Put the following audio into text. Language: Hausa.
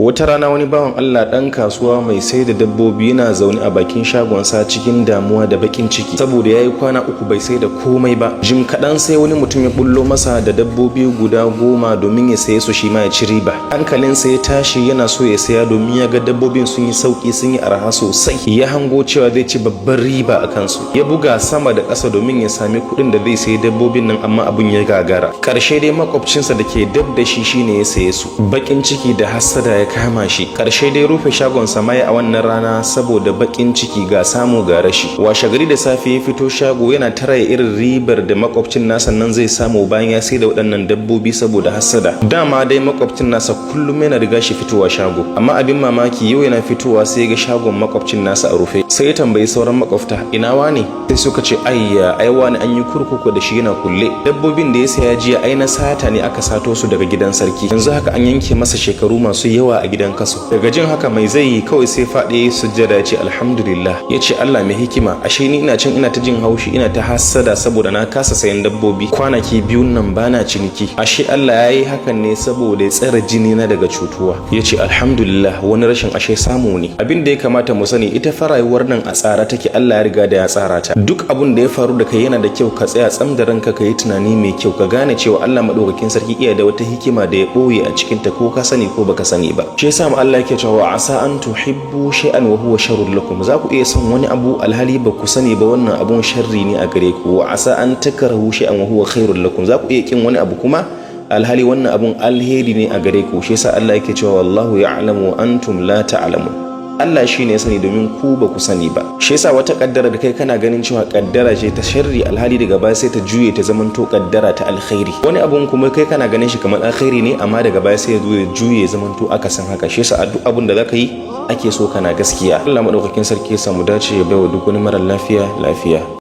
Wata rana wani bawan Allah ɗan kasuwa mai sai da dabbobi yana zaune a bakin shagonsa cikin damuwa da bakin ciki, saboda ya yi kwana 3 bai sai da komai ba. Jim kaɗan sai wani mutum ya bullo masa da dabbobi guda 10 domin ya saye su, shi ma ya ci riba. Hankalinsa ya tashi, yana so ya saya domin ya ga dabbobin sun yi sauki, sun yi arha sosai. Ya hango cewa zai ci babbar riba a kansu. Ya buga sama da ƙasa domin ya sami kuɗin da zai sayi dabbobin nan, amma abun ya gagara. Ƙarshe dai makwabcinsa da ke dab da shi shine ya saye su. Bakin ciki da hassada ya kama shi. Karshe dai rufe shagon samaya a wannan rana saboda bakin ciki, ga samu ga rashi. Washe gari da safe ya fito shago yana tara irin ribar da makwabcin nasa nan zai samu bayan ya sai da waɗannan dabbobi saboda hassada. Dama dai makwabcin nasa kullum yana riga shi fitowa shago, amma abin mamaki, yau yana fitowa sai ga shagon makwabcin nasa a rufe. Sai ya tambayi sauran makwabta, "Ina wane?" Sai suka ce, "Ayya, ai wani an yi kurkuku da shi, yana kulle. Dabbobin da ya saya jiya ai na sata ne, aka sato su daga gidan sarki. Yanzu haka an yanke masa shekaru masu yawa a gidan kaso." Daga jin haka, mai zai yi? Kawai sai faɗi sujjada, ya ce, "Alhamdulillah." Ya ce, "Allah mai hikima, ashe ni ina can ina ta jin haushi, ina ta hassada saboda na kasa sayan dabbobi kwanaki 2n nan bana ciniki. Ashe Allah ya yi hakan ne saboda ya tsare jini na daga cutuwa." Ya ce, "Alhamdulillah, wani rashin ashe samu ne." Abin da ya kamata mu sani, ita fa rayuwar nan a tsara take, Allah ya riga da ya tsara ta. Duk abun da ya faru da kai, yana da kyau ka tsaya tsam da ranka, ka yi tunani mai kyau, ka gane cewa Allah madaukakin sarki iya da wata hikima da ya ɓoye a cikin ta, ko ka sani ko baka sani ba. Shi yasa mu Allah yake cewa, "Asa an tuhibbu shay'an wa huwa sharrun lakum." Za ku iya son wani abu, alhali ba ku sani ba wannan abun sharri ne a gare ku. "Wa asa an takrahu shay'an wa huwa khairul lakum." Za ku iya kin wani abu kuma, alhali wannan abun alheri ne a gare ku. Shi yasa Allah yake cewa, "Wallahu ya'lamu wa antum la ta'lamun." Allah shi ne ya sani, domin ku ba ku sani ba. Shi yasa wata kaddara da kai kana ganin cewa kaddara ce ta sharri, alhali daga baya sai ta juye ta zamanto kaddara ta alkhairi. Wani abun kuma kai kana ganin shi kamar alkhairi ne, amma daga baya sai ya zo ya juye zamanto akasin haka. Shi yasa a duk abun da zaka yi ake so kana gaskiya. Allah madaukakin sarki ya samu dace, ya baiwa duk wani mara lafiya lafiya.